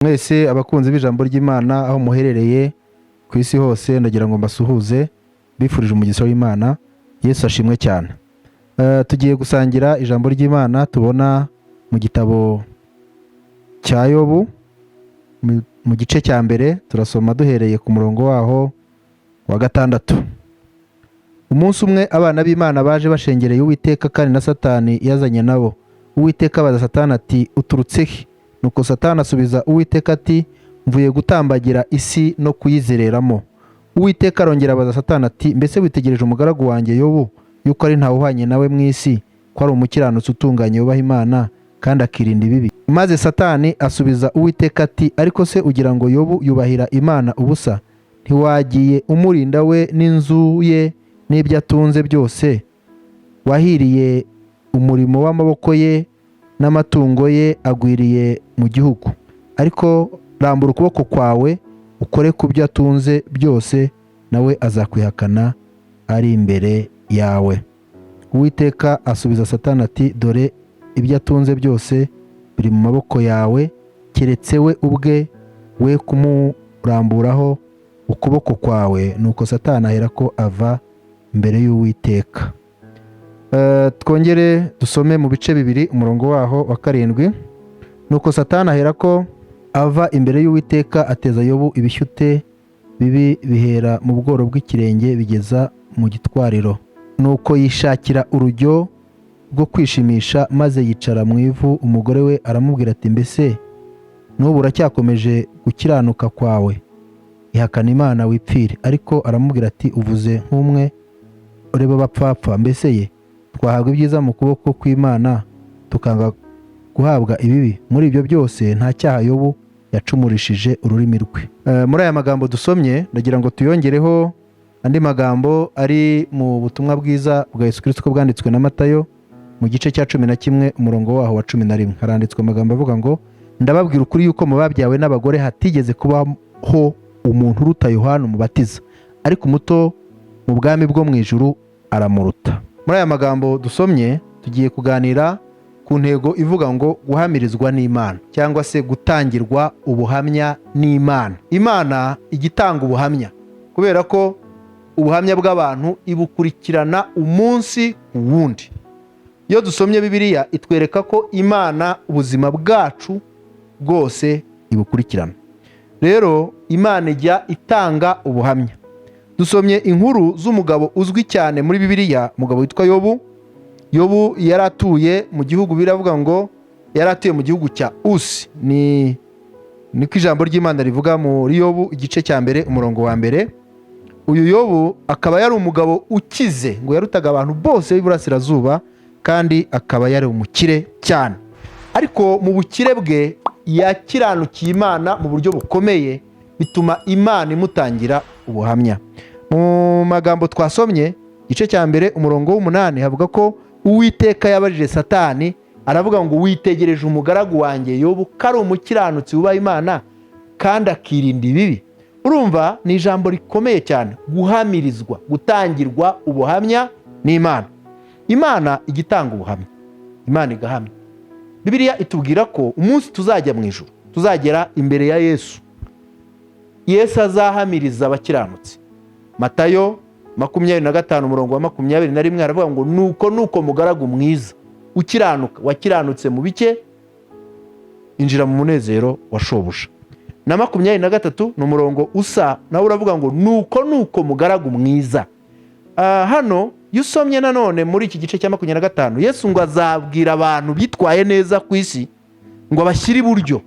Mwese abakunzi b'ijambo ry'Imana aho muherereye ku isi hose, ndagira ngo mbasuhuze, bifurije umugisha w'Imana. Yesu ashimwe cyane. Tugiye gusangira ijambo ry'Imana tubona mu gitabo cya Yobu, mu gice cya mbere. Turasoma duhereye ku murongo waho wa 6. Umunsi umwe abana b'Imana baje bashengereye Uwiteka, kandi na Satani yazanye nabo. Uwiteka abaza Satani ati: "Uturutse he?" Nuko Satani asubiza Uwiteka ati: "Mvuye gutambagira isi no kuyizereramo." Uwiteka arongera abaza Satani ati: "Mbese witegereje umugaragu wanjye Yobu, yuko ari ntawe uhwanye nawe mu isi, ko ari umukiranutsi utunganye, wubaha Imana kandi akirinda ibibi?" Maze Satani asubiza Uwiteka ati: "Ariko se ugira ngo Yobu yubahira Imana ubusa? Ntiwagiye umurinda we n'inzu ye n'ibyo atunze byose? Wahiriye umurimo w'amaboko ye, n'amatungo ye agwiriye mu gihugu. Ariko rambura ukuboko kwawe ukore ku byo atunze byose, nawe azakwihakana ari imbere yawe." Uwiteka asubiza Satani ati: "Dore ibyo atunze byose biri mu maboko yawe, keretse we ubwe we kumuramburaho ukuboko kwawe." Nuko Satani aherako ava imbere y'Uwiteka. Twongere dusome mu bice 2, umurongo waho wa 7. Nuko Satani aherako ava imbere y'Uwiteka, ateza Yobu ibishyute bibi bihera mu bworo bw'ikirenge bigeza mu gitwariro. Nuko yishakira urujyo rwo kwishimisha, maze yicara mu ivu. Umugore we aramubwira ati: "Mbese n'ubu uracyakomeje gukiranuka kwawe? Ihakana Imana wipfire." Ariko aramubwira ati: "Uvuze nk'umwe ureba abapfapfa. Mbese ye, twahabwa ibyiza mu kuboko kw'Imana, tukanga guhabwa ibibi?" Muri ibyo byose nta cyaha Yobu yacumurishije ururimi rwe. Muri aya magambo dusomye, ndagira ngo tuyongereho andi magambo ari mu butumwa bwiza bwa Yesu Kirisito uko bwanditswe na Matayo, mu gice cya 11, umurongo waho wa 11. Haranditswe amagambo avuga ngo: "Ndababwira ukuri yuko mu babyawe n'abagore hatigeze kubaho umuntu uruta Yohana Umubatiza, ariko umuto mu bwami bwo mu ijuru aramuruta." Muri aya magambo dusomye, tugiye kuganira ku ntego ivuga ngo guhamirizwa n'Imana, cyangwa se gutangirwa ubuhamya n'Imana. Imana ijya itanga ubuhamya, kubera ko ubuhamya bw'abantu ibukurikirana umunsi ku wundi. Iyo dusomye Bibiliya, itwereka ko Imana ubuzima bwacu bwose ibukurikirana. Rero Imana ijya itanga ubuhamya. Dusomye inkuru z'umugabo uzwi cyane muri Bibiliya, umugabo witwa Yobu. Yobu yari atuye mu gihugu, biravuga ngo yari atuye mu gihugu cya Usi, ni niko ijambo ry'Imana rivuga muri Yobu igice cya 1, umurongo wa 1. Uyu Yobu akaba yari umugabo ukize, ngo yarutaga abantu bose b'iburasirazuba, kandi akaba yari umukire cyane. Ariko mu bukire bwe yakiranukiye Imana mu buryo bukomeye, bituma Imana imutangira ubuhamya. Mu magambo twasomye, igice cya 1, umurongo w'8, havuga ko Uwiteka yabajije Satani, aravuga ngo: "Witegereje umugaragu wanjye Yobu, ko ari umukiranutsi wubaha Imana kandi akirinda ibibi?" Urumva ni ijambo rikomeye cyane, guhamirizwa, gutangirwa ubuhamya n'Imana. Imana ijya itanga ubuhamya, Imana igahamya. Bibiliya itubwira ko umunsi tuzajya mu ijuru, tuzagera imbere ya Yesu, Yesu azahamiriza abakiranutsi. Matayo 25, umurongo wa 21, aravuga ngo: "Nuko nuko mugaragu mwiza ukiranuka, wakiranutse mu bike, injira mu munezero wa shobuja." Na 23 ni umurongo usa nawe, uravuga ngo: "Nuko nuko mugaragu mwiza." Hano iyo usomye nanone muri iki gice cya 25, Yesu ngo azabwira abantu bitwaye neza ku isi, ngo abashyire iburyo.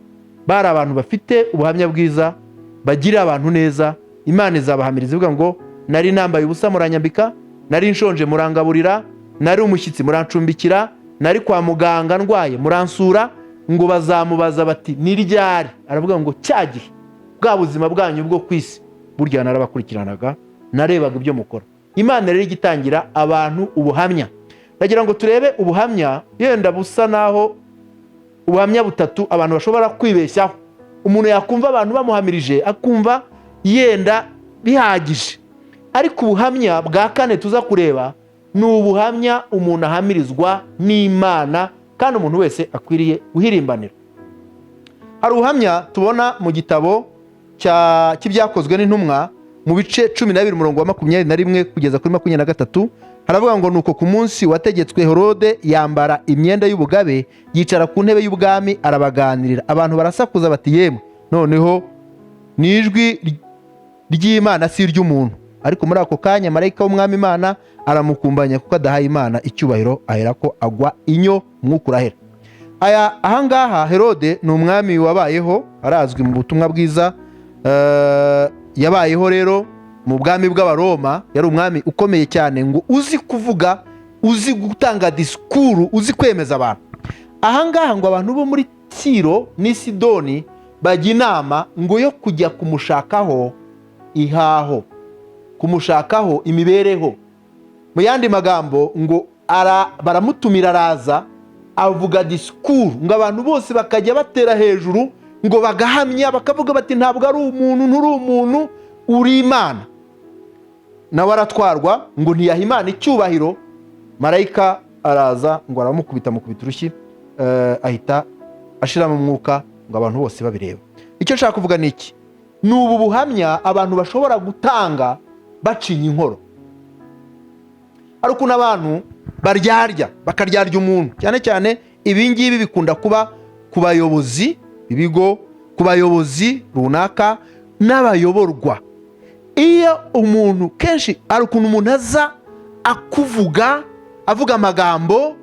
Bari abantu bafite ubuhamya bwiza, bagirira abantu neza. Imana izabahamiriza ivuga ngo: "Nari nambaye ubusa muranyambika, nari nshonje murangaburira, nari umushyitsi murancumbikira, nari kwa muganga ndwaye muransura." Ngo bazamubaza bati: "Ni ryari?" Aravuga ngo: "Cya gihe bwa buzima bwanyu bwo ku isi, burya narabakurikiranaga, narebaga ibyo mukora." Imana rero ijya itangira abantu ubuhamya. Ndagira ngo turebe ubuhamya yenda busa naho ubuhamya butatu abantu bashobora kwibeshyaho. Umuntu yakumva abantu bamuhamirije, akumva yenda bihagije. Ariko ubuhamya bwa kane tuza kureba ni ubuhamya umuntu ahamirizwa n'Imana, kandi umuntu wese akwiriye guhirimbanira. Hari ubuhamya tubona mu gitabo cy'Ibyakozwe n'Intumwa, mu bice 12, umurongo wa 21 kugeza kuri 23. Haravuga ngo: "Nuko ku munsi wategetswe, Herode yambara imyenda y'ubugabe, yicara ku ntebe y'ubwami, arabaganirira. Abantu barasakuza bati: 'Yemwe, noneho ni ijwi ry'Imana, si iry'umuntu.' Ariko muri ako kanya marayika w'Umwami Imana aramukumbanya, kuko adahaye Imana icyubahiro, aherako agwa inyo, umwuka urahera." Aya ahangaha, Herode ni umwami wabayeho, arazwi mu butumwa bwiza. Yabayeho rero mu bwami bw'Abaroma. Yari umwami ukomeye cyane, ngo uzi kuvuga, uzi gutanga disikuru, uzi kwemeza abantu. Ahangaha ngo abantu bo muri Tiro n'i Sidoni bajya inama ngo yo kujya kumushakaho ihaho, kumushakaho imibereho. Mu yandi magambo ngo baramutumira, araza, avuga disikuru, ngo abantu bose bakajya batera hejuru, ngo bagahamya, bakavuga bati: 'Ntabwo ari umuntu, nturi umuntu, uri Imana.' Nawe aratwarwa, ngo ntiyaha Imana icyubahiro. Marayika araza ngo aramukubita, amukubita urushyi, ahita ashiramo umwuka, ngo abantu bose babireba. Icyo nshaka kuvuga ni iki? Ni ubu buhamya abantu bashobora gutanga bacinya inkoro. Hari ukuntu abantu baryarya, bakaryarya umuntu. Cyane cyane ibi ngibi bikunda kuba ku bayobozi ibigo, ku bayobozi runaka n'abayoborwa. Iyo umuntu, kenshi hari ukuntu umuntu aza akuvuga, avuga amagambo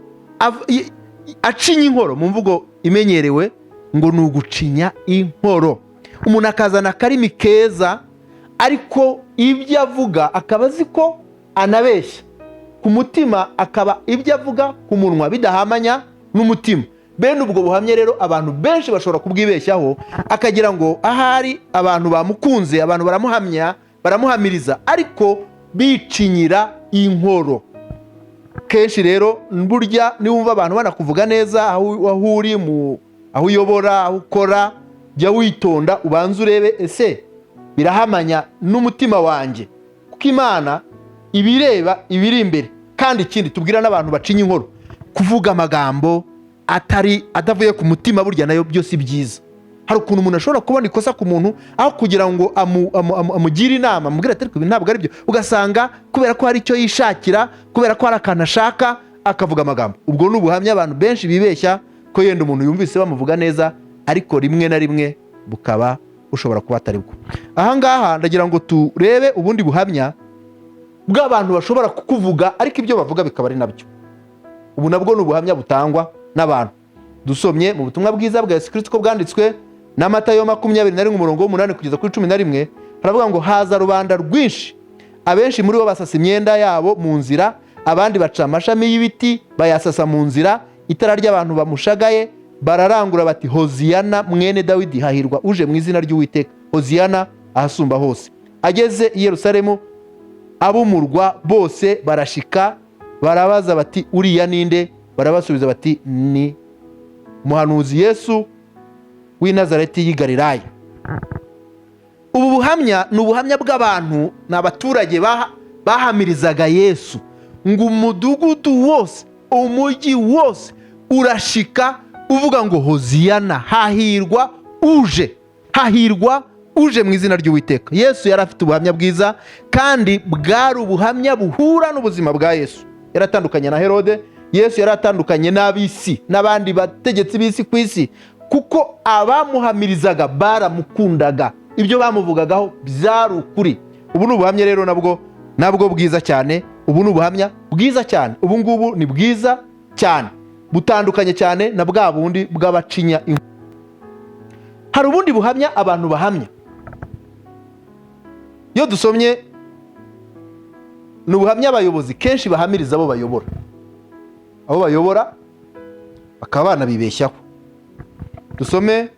acinya inkoro. Mu mvugo imenyerewe ngo ni ugucinya inkoro. Umuntu akazana akarimi keza, ariko ibyo avuga akaba azi ko anabeshya ku mutima, akaba ibyo avuga ku munwa bidahamanya n'umutima. Bene ubwo buhamya rero abantu benshi bashobora kubwibeshyaho, akagira ngo ahari abantu bamukunze, abantu baramuhamya, baramuhamiriza, ariko bicinyira inkoro. Kenshi rero burya niwumva abantu banakuvuga neza aho uri, mu aho uyobora, aho ukora, jya witonda, ubanze urebe: ese birahamanya n'umutima wanjye? Kuko Imana ibireba ibiri imbere. Kandi ikindi tubwira n'abantu bacinya inkoro, kuvuga amagambo atari adavuye ku mutima burya nayo byose byiza. Hari ukuntu umuntu ashobora kubona ikosa ku muntu, aho kugira ngo amugire inama, amubwire ati: "Ariko ibi ntabwo ari byo," ugasanga kubera ko hari icyo yishakira, kubera ko hari akantu ashaka, akavuga amagambo. Ubwo ni ubuhamya abantu benshi bibeshya ko yenda umuntu yumvise bamuvuga neza, ariko rimwe na rimwe bukaba bushobora kuba atari bwo. Ahangaha ndagira ngo turebe ubundi buhamya bw'abantu bashobora kukuvuga, ariko ibyo bavuga bikaba ari nabyo. Ubu nabwo ni ubuhamya butangwa n'abantu. Dusomye mu butumwa bwiza bwa Yesu Kirisito uko bwanditswe na Matayo 21, umurongo w'8 kugeza kuri 11, haravuga ngo: "Haza rubanda rwinshi, abenshi muri bo basasa imyenda yabo mu nzira, abandi baca amashami y'ibiti bayasasa mu nzira. Itara ry'abantu bamushagaye bararangura bati: 'Hoziyana mwene Dawidi, hahirwa uje mu izina ry'Uwiteka, Hoziyana ahasumba hose.' Ageze i Yerusalemu, ab'umurwa bose barashika, barabaza bati: 'Uriya ninde?' Barabasubiza bati: 'Ni umuhanuzi Yesu w'i Nazareti y'i Galilaya.'" Ubu buhamya ni ubuhamya bw'abantu, ni abaturage bahamirizaga Yesu, ngo umudugudu wose, umujyi wose urashika uvuga ngo: "Hoziyana, hahirwa uje, hahirwa uje mu izina ry'Uwiteka." Yesu yari afite ubuhamya bwiza, kandi bwari ubuhamya buhura n'ubuzima bwa Yesu. Yaratandukanye na Herode. Yesu yari atandukanye n'ab'isi n'abandi bategetsi b'isi ku isi, kuko abamuhamirizaga baramukundaga, ibyo bamuvugagaho byari ukuri. Ubu ni ubuhamya rero nabwo bwiza cyane. Ubu ni ubuhamya bwiza cyane, ubu ngubu ni bwiza cyane, butandukanye cyane na bwa bundi bw'abacinya inkuru. Hari ubundi buhamya abantu bahamya. Iyo dusomye, ni ubuhamya abayobozi kenshi bahamiriza abo bayobora, bakaba banabibeshyaho. Dusome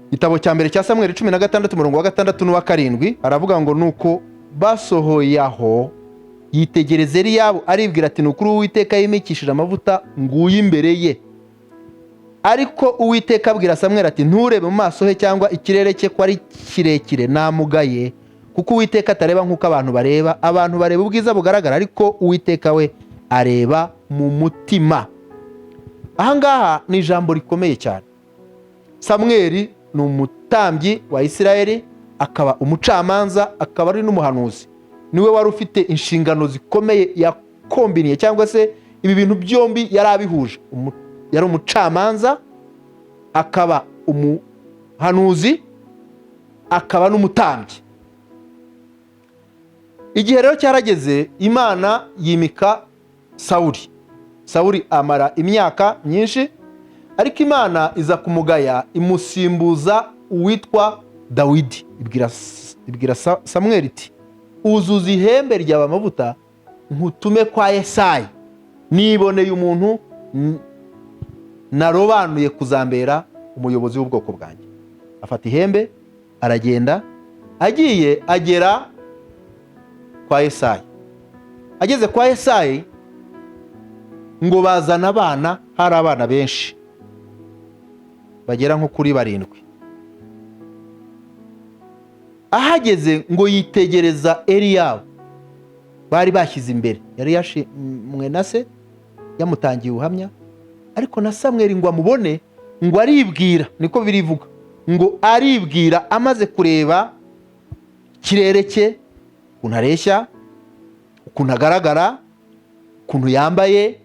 igitabo cya mbere cya Samweli 16, umurongo wa 6 n'uwa 7. Aravuga ngo: "Nuko basohoye aho, yitegereza Eliyabu, aribwira ati: 'Ni ukuri Uwiteka yimikishije amavuta nguyu imbere ye.' Ariko Uwiteka abwira Samweli ati: 'Nturebe mu maso he cyangwa ikirere cye ko ari kirekire, namugaye, kuko Uwiteka atareba nk'uko abantu bareba. Abantu bareba ubwiza bugaragara, ariko Uwiteka we areba mu mutima.'" Ahangaha ni ijambo rikomeye cyane. Samweli ni umutambyi wa Isirayeli, akaba umucamanza, akaba ari n'umuhanuzi. Niwe wari ufite inshingano zikomeye yakombiniye, cyangwa se ibi bintu byombi yari abihuje. Yari umucamanza, akaba umuhanuzi, akaba n'umutambyi. Igihe rero cyarageze, Imana yimika Sawuli. Sawuli amara imyaka myinshi, ariko Imana iza kumugaya, imusimbuza uwitwa Dawidi. Ibwira Samweli iti: "Uzuza ihembe ryawe amavuta, nkutume kwa Yesayi. Niboneye umuntu narobanuye kuzambera umuyobozi w'ubwoko bwanjye." Afata ihembe aragenda. Agiye agera kwa Yesayi. Ageze kwa Yesayi, ngo bazana abana. Hari abana benshi bagera nko kuri barindwi. Ahageze ngo yitegereza Eliyabu bari bashyize imbere. Yari yashimwe na se, yamutangiye ubuhamya, ariko na Samweli ngo amubone, ngo aribwira, niko birivuga, ngo aribwira amaze kureba ikirere cye, ukuntu areshya, ukuntu agaragara, ukuntu yambaye,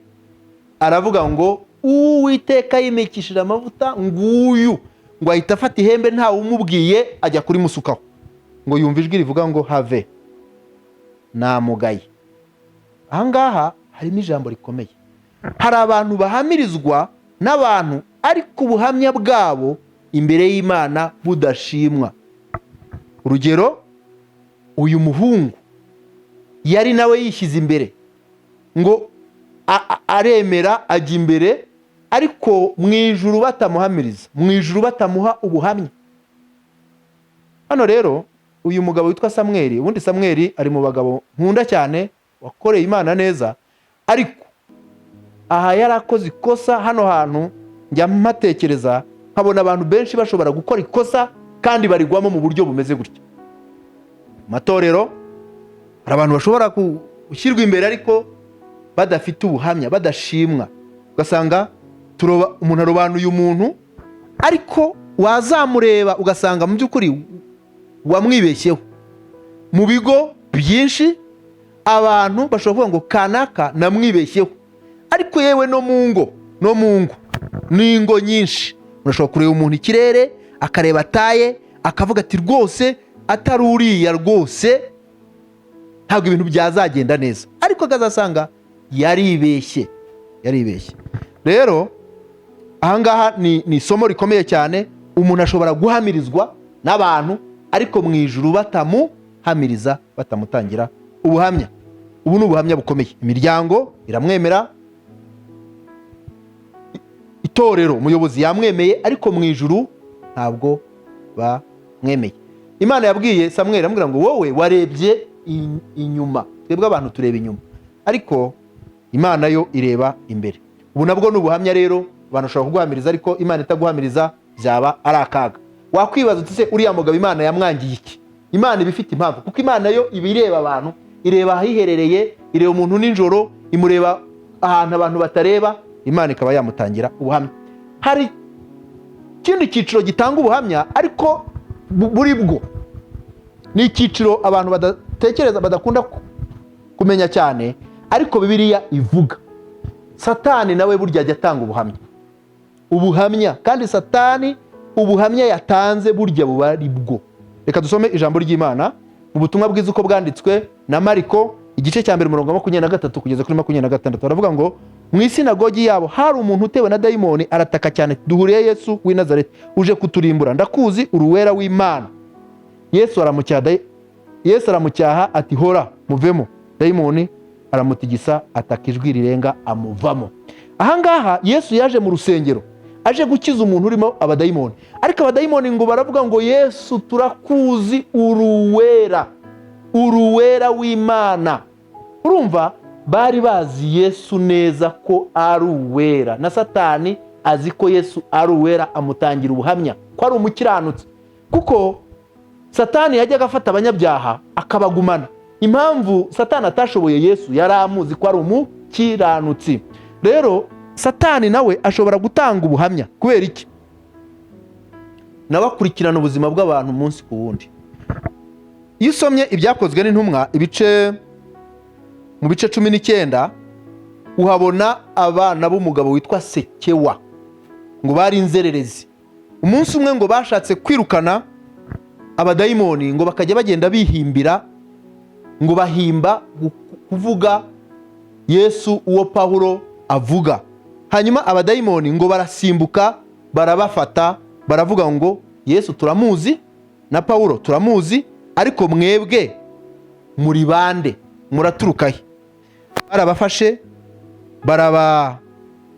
aravuga ngo: "Uwiteka yimikishije amavuta nguyu." Ngo ahita afata ihembe ntawe umubwiye, ajya kurimusukaho. Ngo yumva ijwi rivuga ngo: "Have, namugaye." Ahangaha harimo ijambo rikomeye. Hari abantu bahamirizwa n'abantu, ariko ubuhamya bwabo imbere y'Imana budashimwa. Urugero, uyu muhungu yari nawe yishyize imbere, ngo aremera ajya imbere, ariko mu ijuru batamuhamiriza, mu ijuru batamuha ubuhamya. Hano rero uyu mugabo witwa Samweli, ubundi Samweli ari mu bagabo nkunda cyane wakoreye Imana neza, ariko aha yarakoze ikosa. Hano hantu njya mpatekereza nkabona abantu benshi bashobora gukora ikosa kandi barigwamo mu buryo bumeze gutya. Mu matorero hari abantu bashobora gushyirwa imbere ariko badafite ubuhamya, badashimwa. Ugasanga umuntu arobanuye umuntu, ariko wazamureba ugasanga mu by'ukuri wamwibeshyeho. Mu bigo byinshi abantu bashobora kuvuga ngo: "Kanaka namwibeshyeho." Ariko yewe no mu ngo, no mu ngo n'ingo nyinshi, urashobora kureba umuntu ikirere, akareba taille, akavuga ati: "Rwose atari uriya, rwose ntabwo ibintu byazagenda neza." Ariko akazasanga yaribeshye, yaribeshye. Rero ahangaha ni isomo rikomeye cyane. Umuntu ashobora guhamirizwa n'abantu, ariko mu ijuru batamuhamiriza, batamutangira ubuhamya. Ubu ni ubuhamya bukomeye. Imiryango iramwemera, itorero, umuyobozi yamwemeye, ariko mu ijuru ntabwo bamwemeye. Imana yabwiye Samweli, aramubwira ngo: "Wowe warebye inyuma." Twebwe abantu tureba inyuma, ariko Imana yo ireba imbere. Ubu nabwo ni ubuhamya. Rero abantu bashobora kuguhamiriza, ariko Imana itaguhamiriza byaba ari akaga. Wakwibaza uti: "Se uriya mugabo Imana yamwangiye iki?" Imana iba ifite impamvu, kuko Imana yo iba ireba abantu, ireba ahiherereye, ireba umuntu nijoro, imureba ahantu abantu batareba, Imana ikaba yamutangira ubuhamya. Hari ikindi cyiciro gitanga ubuhamya, ariko buri bwo ni icyiciro abantu badatekereza, badakunda kumenya cyane, ariko Bibiliya ivuga. Satani nawe burya ajya atanga ubuhamya, ubuhamya kandi Satani ubuhamya yatanze burya buba ari bwo. Reka dusome ijambo ry'Imana mu Butumwa Bwiza uko bwanditswe na Mariko, igice cya mbere, umurongo wa 23 kugeza kuri 26. Baravuga ngo: "Mu isinagogi yabo hari umuntu utewe na dayimoni, arataka cyane: 'Duhuriye, Yesu w'i Nazareti? Uje kuturimbura? Ndakuzi, uri Uwera w'Imana.' Yesu aramucyaha ati: 'Hora, muvemo.' Dayimoni aramutigisa, ataka ijwi rirenga, amuvamo." Ahangaha Yesu yaje mu rusengero aje gukiza umuntu urimo abadayimoni, ariko abadayimoni ngo baravuga ngo: "Yesu, turakuzi, uri Uwera, uri Uwera w'Imana." Urumva bari bazi Yesu neza ko ari Uwera, na Satani azi ko Yesu ari Uwera, amutangira ubuhamya ko ari umukiranutsi, kuko Satani yajyaga afata abanyabyaha akabagumana. Impamvu Satani atashoboye Yesu, yari amuzi ko ari umukiranutsi. Rero Satani nawe ashobora gutanga ubuhamya. Kubera iki? Nawe akurikirana ubuzima bw'abantu umunsi ku wundi. Iyo usomye Ibyakozwe n'Intumwa mu bice 19, uhabona abana b'umugabo witwa Sekewa, ngo bari inzererezi. Umunsi umwe ngo bashatse kwirukana abadayimoni, ngo bakajya bagenda bihimbira, ngo bahimba kuvuga Yesu uwo Pawulo avuga. Hanyuma abadayimoni ngo barasimbuka, barabafata, baravuga ngo: "Yesu turamuzi na Pawulo turamuzi, ariko mwebwe muri bande? Muraturuka he?" Barabafashe,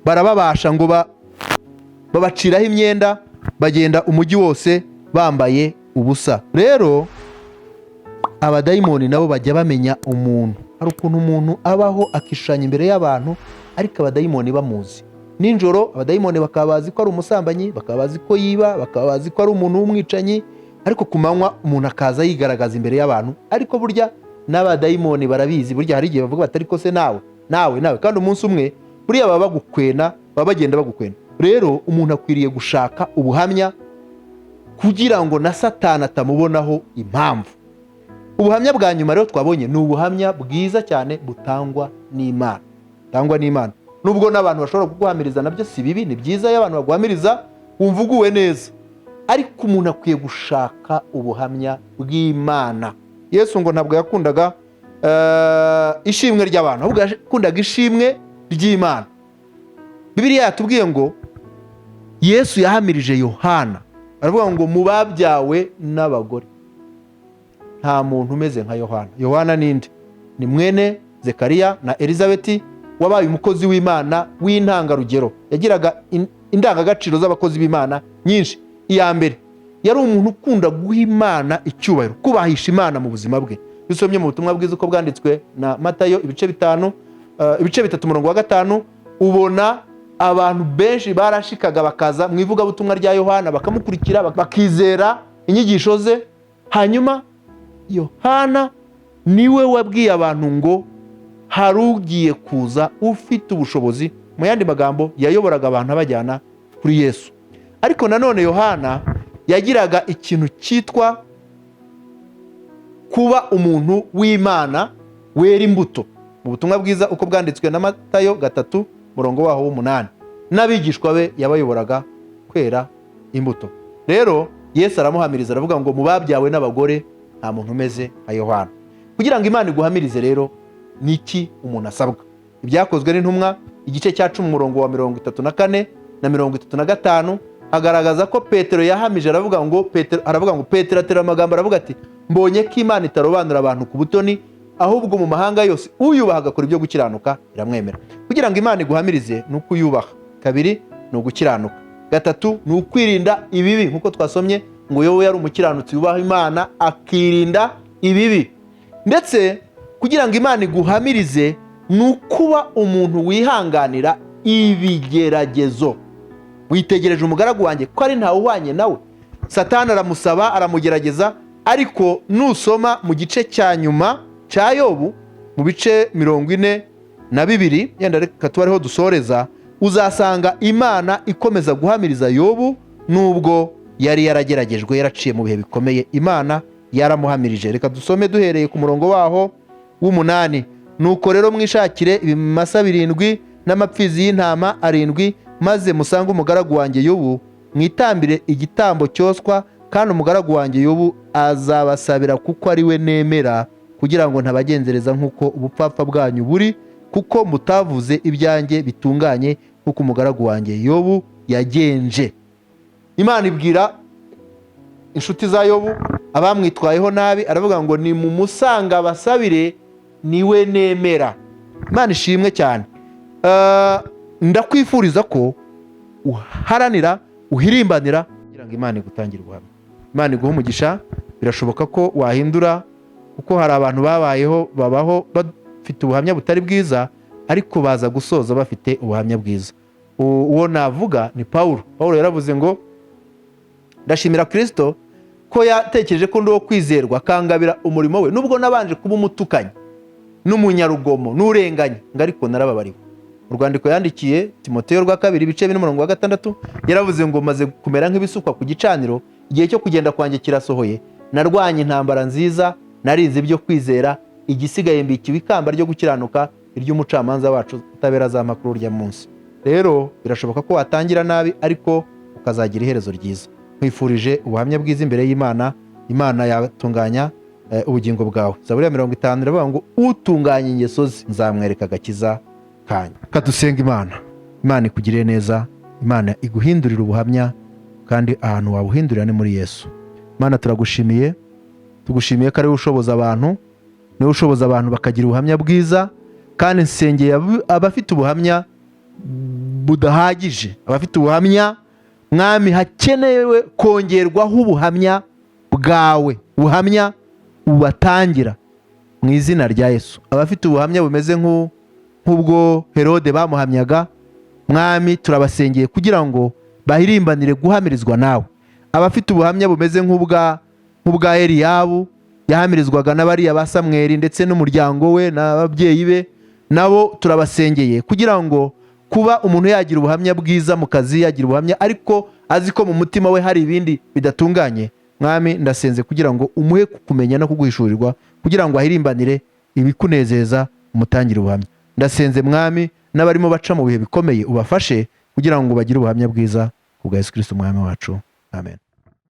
barababasha, ngo babaciraho imyenda, bagenda umujyi wose bambaye ubusa. Rero abadayimoni nabo bajya bamenya umuntu. Hari ukuntu umuntu abaho akishushanya imbere y'abantu, ariko abadayimoni bamuzi. Nijoro abadayimoni bakaba bazi ko ari umusambanyi, bakaba bazi ko yiba, bakaba bazi ko ari umuntu w'umwicanyi, ariko ku manywa umuntu akaza yigaragaza imbere y'abantu. Ariko burya n'abadayimoni barabizi. Burya hari igihe bavuga bati: "Ariko se nawe, nawe, nawe?" Kandi umunsi umwe buriya baba bagukwena, baba bagenda bagukwena. Rero umuntu akwiriye gushaka ubuhamya kugira ngo na Satani atamubonaho impamvu. Ubuhamya bwa nyuma rero twabonye ni ubuhamya bwiza cyane butangwa n'Imana, butangwa n'Imana. Nubwo n'abantu bashobora kuguhamiriza, nabyo si bibi, ni byiza iyo abantu baguhamiriza wumva uguwe neza, ariko umuntu akwiye gushaka ubuhamya bw'Imana. Yesu ngo ntabwo yakundaga ishimwe ry'abantu, ahubwo yakundaga ishimwe ry'Imana. Bibiliya yatubwiye ngo Yesu yahamirije Yohana, aravuga ngo: "Mu babyawe n'abagore nta muntu umeze nka Yohana." Yohana ninde? Ni mwene Zekariya na Elizabeti, wabaye umukozi w'Imana w'intangarugero. Yagiraga indangagaciro z'abakozi b'Imana nyinshi. Iya mbere, yari umuntu ukunda guha Imana icyubahiro, kubahisha Imana mu buzima bwe. Iyo usomye mu Butumwa Bwiza uko bwanditswe na Matayo, ibice 5, ibice 3, umurongo wa 5, ubona abantu benshi barashikaga bakaza mu ivugabutumwa rya Yohana, bakamukurikira, bakizera inyigisho ze. Hanyuma Yohana niwe wabwiye abantu ngo hari ugiye kuza ufite ubushobozi. Mu yandi magambo, yayoboraga abantu abajyana kuri Yesu. Ariko nanone Yohana yagiraga ikintu cyitwa kuba umuntu w'Imana wera imbuto. Mu Butumwa Bwiza uko bwanditswe na Matayo 3, murongo waho w'8, n'abigishwa be yabayoboraga kwera imbuto. Rero Yesu aramuhamiriza, aravuga ngo: "Mu babyawe n'abagore nta muntu umeze nka Yohana." Kugira ngo Imana iguhamirize rero, ni iki umuntu asabwa? Ibyakozwe n'Intumwa igice cya 10, umurongo wa 34 na 35, hagaragaza ko Petero yahamije. Aravuga ngo Petero, aravuga ngo Petero atera amagambo, aravuga ati: "Mbonye ko Imana itarobanura abantu ku butoni, ahubwo mu mahanga yose uyubaha agakora ibyo gukiranuka iramwemera." Kugira ngo Imana iguhamirize ni uko uyubaha. Kabiri, ni ugukiranuka. Gatatu, ni ukwirinda ibibi, nk'uko twasomye ngo Yobu yari umukiranutsi yubaha Imana akirinda ibibi. Ndetse kugira ngo Imana iguhamirize ni ukuba umuntu wihanganira ibigeragezo. "Witegereje umugaragu wanjye ko ari ntawe uhwanye nawe." Satani aramusaba, aramugerageza. Ariko nusoma mu gice cya nyuma cya Yobu, mu bice 42, yenda reka tuba ariho dusoreza, uzasanga Imana ikomeza guhamiriza Yobu nubwo yari yarageragejwe, yaraciye mu bihe bikomeye. Imana yaramuhamirije. Reka dusome duhereye ku murongo waho w'8: "Nuko rero mwishakire ibimasa 7 n'amapfizi y'intama 7, maze musange umugaragu wanjye Yobu, mwitambire igitambo cyoswa, kandi umugaragu wanjye Yobu azabasabira, kuko ari we nemera, kugira ngo ntabagenzereza nk'uko ubupfapfa bwanyu buri, kuko mutavuze ibyanjye bitunganye nk'uko umugaragu wanjye Yobu yagenje." Imana ibwira inshuti za Yobu, abamwitwayeho nabi, aravuga ngo ni mumusanga abasabire, niwe nemera. Imana ishimwe cyane. Ndakwifuriza ko uharanira, uhirimbanira kugira ngo Imana igutangire ubuhamya, Imana iguhe umugisha. Birashoboka ko wahindura, kuko hari abantu babayeho, babaho bafite ubuhamya butari bwiza, ariko baza gusoza bafite ubuhamya bwiza. Uwo navuga ni Pawulo. Pawulo yaravuze ngo: "Ndashimira Kirisito ko yatekereje ko ndi uwo kwizerwa, akangabira umurimo we, nubwo nabanje kuba umutukanyi n'umunyarugomo n'urenganya," ngo ariko narababariwe. Mu rwandiko yandikiye Timoteyo rwa kabiri, ibice 4, umurongo wa 6, yaravuze ngo: "Maze kumera nk'ibisukwa ku gicaniro, igihe cyo gupfa kiregereje." Igihe cyo kugenda kwanjye kirasohoye. Narwanye intambara nziza, narinze ibyo kwizera. Igisigaye mbikiwe ikamba ryo gukiranuka, iry'umucamanza wacu utabera azampa kuri urya munsi. Rero birashoboka ko watangira nabi, ariko ukazagira iherezo ryiza. Nkwifurije ubuhamya bwiza imbere y'Imana. Imana yatunganya ubugingo bwawe. Zaburi ya 50 iravuga ngo: "Utunganya ingeso ze nzamwereka agakiza kanyu." Kadusenga Imana. Imana ikugirire neza, Imana iguhindurire ubuhamya, kandi ahantu wabuhindurira ni muri Yesu. Imana, turagushimiye, tugushimiye ko ari wowe ushoboza abantu, niwe ushoboza abantu bakagira ubuhamya bwiza. Kandi nsengeye abafite ubuhamya budahagije, abafite ubuhamya, Mwami, hakenewe kongerwaho ubuhamya bwawe, ubuhamya ubatangira mu izina rya Yesu. Abafite ubuhamya bumeze nk'ubwo Herode bamuhamyaga, Mwami, turabasengeye kugira ngo bahirimbanire guhamirizwa nawe. Abafite ubuhamya bumeze nk'ubwa Eliyabu yahamirizwaga n'abariya ba Samweli ndetse n'umuryango we n'ababyeyi be, nabo turabasengeye kugira ngo kuba umuntu yagira ubuhamya bwiza mu kazi, yagira ubuhamya ariko azi ko mu mutima we hari ibindi bidatunganye, Mwami, ndasenze kugira ngo umuhe kumenya no kuguhishurirwa, kugira ngo ahirimbanire ibikunezeza, umutangire ubuhamya. Ndasenze, Mwami, n'abarimo baca mu bihe bikomeye ubafashe kugira ngo bagire ubuhamya bwiza ku bwa Yesu Kirisito Umwami wacu. Amen.